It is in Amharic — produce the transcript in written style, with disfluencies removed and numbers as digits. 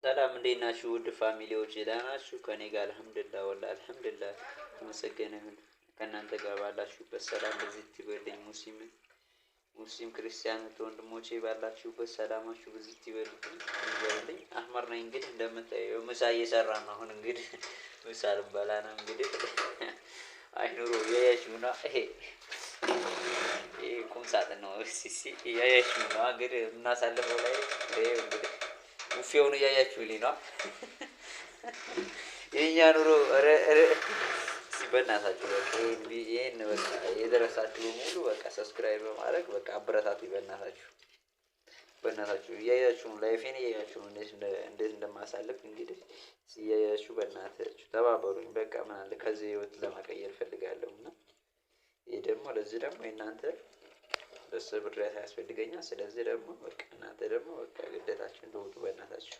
ሰላም እንዴት ናችሁ? ውድ family ዎች ደህና ናችሁ? ከኔ ጋር አልሐምዱሊላህ ወላ አልሐምዱሊላህ ተመሰገነ ይሁን። ከእናንተ ጋር ባላችሁበት ሰላም ብዝት ይበልኝ። ሙስሊም ሙስሊም ክርስቲያን ወንድሞቼ ባላችሁበት ሰላማችሁ ብዝት ይበልኝ ይበልኝ። አህመር ነኝ። እንግዲህ እንደምታየው ምሳ እየሰራ ነው። አሁን እንግዲህ ምሳ ልበላ ነው። እንግዲህ አይኑሮ እያያችሁ ነው። ይሄ ቁም ሳጥን ነው። ሲሲ እያያችሁ ነው። እንግዲህ የምናሳልፈው ላይ ይሄ እንግዲህ ቡፌውን እያያችሁልኝ ነው። የእኛ ኑሮ እስኪ በእናታችሁ በቃ ይሄን በቃ የደረሳችሁ በሙሉ በቃ subscribe በማድረግ በቃ አበረታቱ። በእናታችሁ በእናታችሁ እያያችሁ ነው፣ life ኤን እያያችሁ ነው፣ እንዴት እንደማሳልፍ እንግዲህ እያያችሁ በእናታችሁ ተባበሩኝ። በቃ ምን አለ ከዚህ ህይወት ለመቀየር እፈልጋለሁ እና ይህ ደግሞ ለዚህ ደግሞ የእናንተ ቤተሰብ እርዳታ ያስፈልገኛል። ስለዚህ ደግሞ በቃ እናንተ ደግሞ በቃ ግዴታችሁን ተወጡ በእናታችሁ።